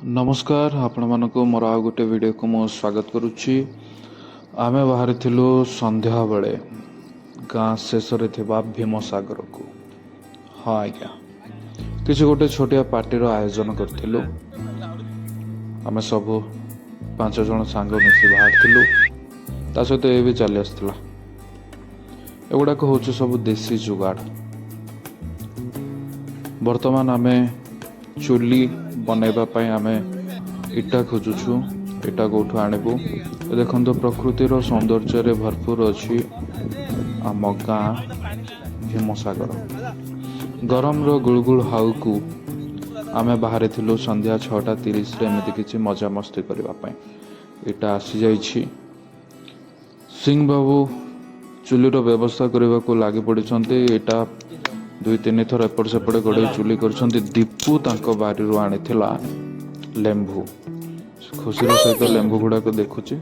ନମସ୍କାର ଆପଣମାନଙ୍କୁ, ମୋର ଆଉ ଗୋଟେ ଭିଡ଼ିଓକୁ ମୁଁ ସ୍ୱାଗତ କରୁଛି। ଆମେ ବାହାରିଥିଲୁ ସନ୍ଧ୍ୟାବେଳେ ଗାଁ ଶେଷରେ ଥିବା ଭୀମସାଗରକୁ। ହଁ ଆଜ୍ଞା, କିଛି ଗୋଟେ ଛୋଟିଆ ପାର୍ଟିର ଆୟୋଜନ କରିଥିଲୁ। ଆମେ ସବୁ 5 ଜଣ ସାଙ୍ଗ ମିଶି ବାହାରିଥିଲୁ, ତା ସହିତ ଏ ବି ଚାଲି ଆସିଥିଲା। ଏଗୁଡ଼ାକ ହେଉଛି ସବୁ ଦେଶୀ ଯୁଗାଡ଼। ବର୍ତ୍ତମାନ ଆମେ ଚୁଲି ବନେଇବା ପାଇଁ ଆମେ ଇଟା ଖୋଜୁଛୁ, ଇଟା କେଉଁଠୁ ଆଣିବୁ। ଦେଖନ୍ତୁ, ପ୍ରକୃତିର ସୌନ୍ଦର୍ଯ୍ୟରେ ଭରପୁର ଅଛି ଆମ ଗାଁ ଭୀମସାଗର। ଗରମର ଗୁଳୁଗୁଳ ହାଉକୁ ଆମେ ବାହାରିଥିଲୁ ସନ୍ଧ୍ୟା 6:30ରେ ଏମିତି କିଛି ମଜାମସ୍ତି କରିବା ପାଇଁ। ଇଟା ଆସିଯାଇଛି। ସିଂ ବାବୁ ଚୁଲିର ବ୍ୟବସ୍ଥା କରିବାକୁ ଲାଗି ପଡ଼ିଛନ୍ତି। ଏଇଟା 2-3 ଥର ଏପଟ ସେପଟ ଗଡ଼େଇ ଚୁଲି କରିଛନ୍ତି। ଦୀପୁ ତାଙ୍କ ବାରିରୁ ଆଣିଥିଲା ଲେମ୍ବୁ, ଖୁସିର ସହିତ ଲେମ୍ବୁ ଗୁଡ଼ାକ ଦେଖୁଛି,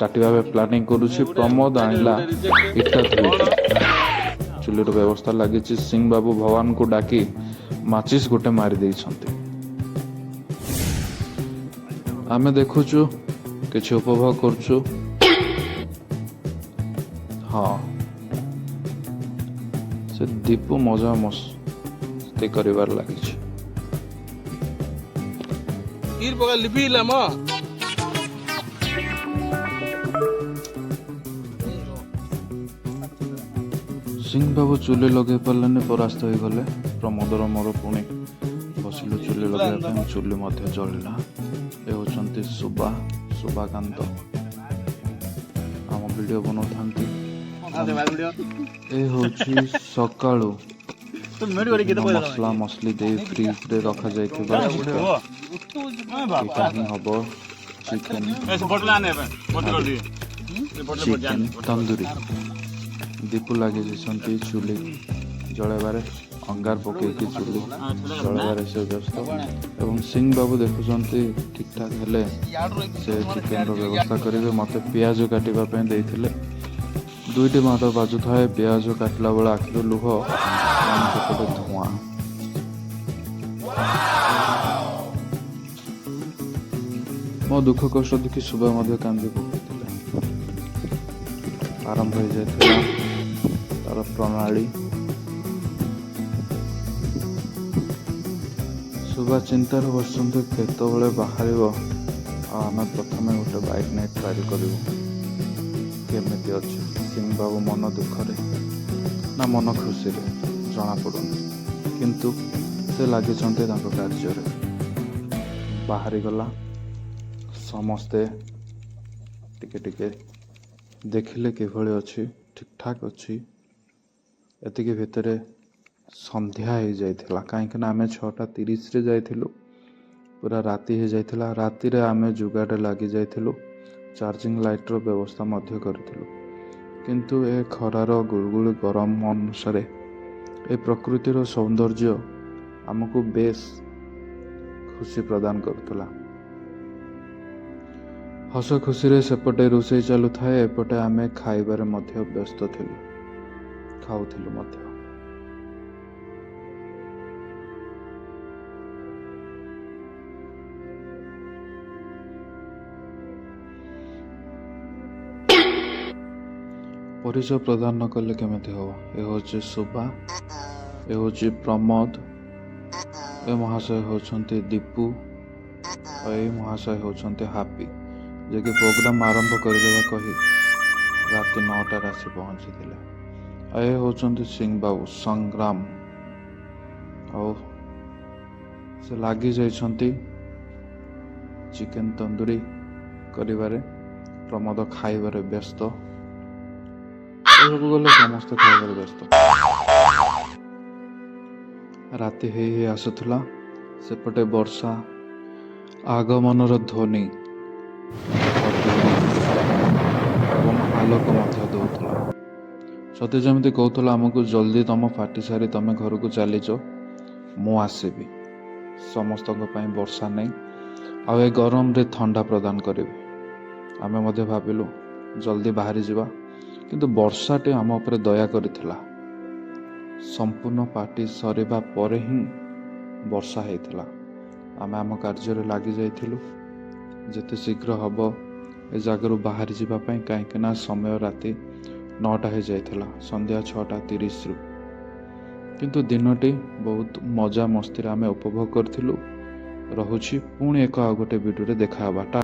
କାଟିବା ପାଇଁ ପ୍ଲାନିଂ କରୁଛି। ପ୍ରମୋଦ ଆଣିଲା ଇଟା ଧୋଇକି, ଚୁଲିର ବ୍ୟବସ୍ଥା ଲାଗିଛି। ସିଂ ବାବୁ ଭଗବାନଙ୍କୁ ଡାକି ମାଚିସ୍ ଗୋଟେ ମାରି ଦେଇଛନ୍ତି। ଆମେ ଦେଖୁଛୁ, କିଛି ଉପଭୋଗ କରୁଛୁ। ହଁ, ସେ ଦୀପୁ ମଜା ମସ୍ତି କରିବାରେ ଲାଗିଛି। कीर पका लिपि ମ। ସିଂ ବାବୁ ଚୁଲି ଲଗେଇ ପାରିଲେନି, ପରାସ୍ତ ହୋଇଗଲେ। ପ୍ରମୋଦର ମୋର ପୁଣି ବସିଲୁ ଚୁଲି ଲଗେଇବା ପାଇଁ। ଚୁଲି ମଧ୍ୟ ଜଳିଲା। ଏ ହେଉଛନ୍ତି ସୁବା, ସୁବାକାନ୍ତ, ଆମ ଭିଡ଼ିଓ ବନାଉଥାନ୍ତି। ଏ ହେଉଛି ସକାଳୁ ମସଲା ମସଲି ଦେଇ ଫ୍ରିଜରେ ରଖାଯାଇଥିବା ଚିକେନ। ଏଇଟା ହିଁ ହବ ଚିକେନ, ଚିକେନ ତନ୍ଦୁରୀ। ଦୀପୁ ଲାଗିଯାଇଛନ୍ତି ଚୁଲି ଜଳାଇବାରେ, ଅଙ୍ଗାର ପକେଇକି ଚୁଲି ଜଳାଇବାରେ ସେ ବ୍ୟସ୍ତ। ଏବଂ ସିଂ ବାବୁ ଦେଖୁଛନ୍ତି, ଠିକଠାକ ହେଲେ ସେ ଚିକେନର ବ୍ୟବସ୍ଥା କରିବେ। ମୋତେ ପିଆଜ କାଟିବା ପାଇଁ ଦେଇଥିଲେ। ଦୁଇଟି ମାଡ଼ ବାଜୁଥାଏ ପିଆଜ କାଟିଲା ବେଳେ, ଆଖିରୁ ଲୁହ ଏବଂ ସେପଟେ ଧୂଆଁ। ମୋ ଦୁଃଖ କଷ୍ଟ ଦେଖି ସୁବା ମଧ୍ୟ କାନ୍ଦି ପକାଇଥିଲେ। ଆରମ୍ଭ ହେଇଯାଇଥିଲା ତାର ପ୍ରଣାଳୀ। ସୁବା ଚିନ୍ତାରେ ବସିଛନ୍ତି, କେତେବେଳେ ବାହାରିବ ଆଉ ଆମେ ପ୍ରଥମେ ଗୋଟେ ବାଇକ୍ ନେଇ ଟ୍ରାଏଲ୍ କରିବୁ କେମିତି ଅଛି। ସିଂ ବାବୁ ମନ ଦୁଃଖରେ ନା ମନ ଖୁସିରେ ଜଣାପଡ଼ୁନି, କିନ୍ତୁ ସେ ଲାଗିଛନ୍ତି ତାଙ୍କ କାର୍ଯ୍ୟରେ। ବାହାରିଗଲା। ସମସ୍ତେ ଟିକେ ଟିକେ ଦେଖିଲେ କିଭଳି ଅଛି, ଠିକଠାକ୍ ଅଛି। ଏତିକି ଭିତରେ ସନ୍ଧ୍ୟା ହେଇଯାଇଥିଲା, କାହିଁକିନା ଆମେ 6:30ରେ ଯାଇଥିଲୁ, ପୁରା ରାତି ହେଇଯାଇଥିଲା। ରାତିରେ ଆମେ ଯୁଗାଡ଼ରେ ଲାଗି ଯାଇଥିଲୁ, ଚାର୍ଜିଂ ଲାଇଟ୍ର ବ୍ୟବସ୍ଥା ମଧ୍ୟ କରିଥିଲୁ। କିନ୍ତୁ ଏ ଖରାର ଗୁଳୁଗୁଳି ଗରମ ଅନୁସାରେ ଏ ପ୍ରକୃତିର ସୌନ୍ଦର୍ଯ୍ୟ ଆମକୁ ବେଶ ଖୁସି ପ୍ରଦାନ କରୁଥିଲା। ହସ ଖୁସିରେ ସେପଟେ ରୋଷେଇ ଚାଲୁଥାଏ, ଏପଟେ ଆମେ ଖାଇବାରେ ମଧ୍ୟ ବ୍ୟସ୍ତ ଥିଲୁ, ଖାଉଥିଲୁ ମଧ୍ୟ। ପରିଚୟ ପ୍ରଦାନ ନ କଲେ କେମିତି ହେବ? ଏ ହେଉଛି ସୁବା, ଏ ହେଉଛି ପ୍ରମୋଦ, ଏ ମହାଶୟ ହେଉଛନ୍ତି ଦୀପୁ, ଆଉ ଏଇ ମହାଶୟ ହେଉଛନ୍ତି ହାପି, ଯିଏକି ପ୍ରୋଗ୍ରାମ ଆରମ୍ଭ କରିଦେବା କହି ରାତି 9ଟାରେ ଆସି ପହଞ୍ଚିଥିଲେ। ଆଉ ଏ ହେଉଛନ୍ତି ସିଂ ବାବୁ ସଂଗ୍ରାମ, ଆଉ ସେ ଲାଗି ଯାଇଛନ୍ତି ଚିକେନ ତନ୍ଦୁରୀ କରିବାରେ। ପ୍ରମୋଦ ଖାଇବାରେ ବ୍ୟସ୍ତ। କହିବାକୁ ଗଲେ ସମସ୍ତେ ଖାଇବାରେ ବ୍ୟସ୍ତ। ରାତି ହେଇ ହେଇ ଆସୁଥିଲା। ସେପଟେ ବର୍ଷା ଆଗମନର ଧ୍ୱନି ଏବଂ ଆଲୋକ ମଧ୍ୟ ଦେଉଥିଲା। ସତେ ଯେମିତି କହୁଥିଲା ଆମକୁ, ଜଲ୍ଦି ତମ ପାର୍ଟି ସାରି ତମେ ଘରକୁ ଚାଲିଯାଅ, ମୁଁ ଆସିବି ସମସ୍ତଙ୍କ ପାଇଁ ବର୍ଷା ନେଇ, ଆଉ ଏ ଗରମରେ ଥଣ୍ଡା ପ୍ରଦାନ କରିବି। ଆମେ ମଧ୍ୟ ଭାବିଲୁ ଜଲ୍ଦି ବାହାରି ଯିବା, କିନ୍ତୁ ବର୍ଷାଟି ଆମ ଉପରେ ଦୟା କରିଥିଲା। ସମ୍ପୂର୍ଣ୍ଣ ପାର୍ଟି ସରିବା ପରେ ହିଁ ବର୍ଷା ହେଇଥିଲା। ଆମେ ଆମ କାର୍ଯ୍ୟରେ ଲାଗିଯାଇଥିଲୁ ଯେତେ ଶୀଘ୍ର ହେବ ଏ ଜାଗାରୁ ବାହାରି ଯିବା ପାଇଁ, କାହିଁକିନା ସମୟ ରାତି 9ଟା ହେଇଯାଇଥିଲା, ସନ୍ଧ୍ୟା 6:30ରୁ। କିନ୍ତୁ ଦିନଟି ବହୁତ ମଜା ମସ୍ତିରେ ଆମେ ଉପଭୋଗ କରିଥିଲୁ। ରହୁଛି, ପୁଣି ଏକ ଆଉ ଗୋଟେ ଭିଡ଼ିଓରେ ଦେଖା ହେବା। ଟା।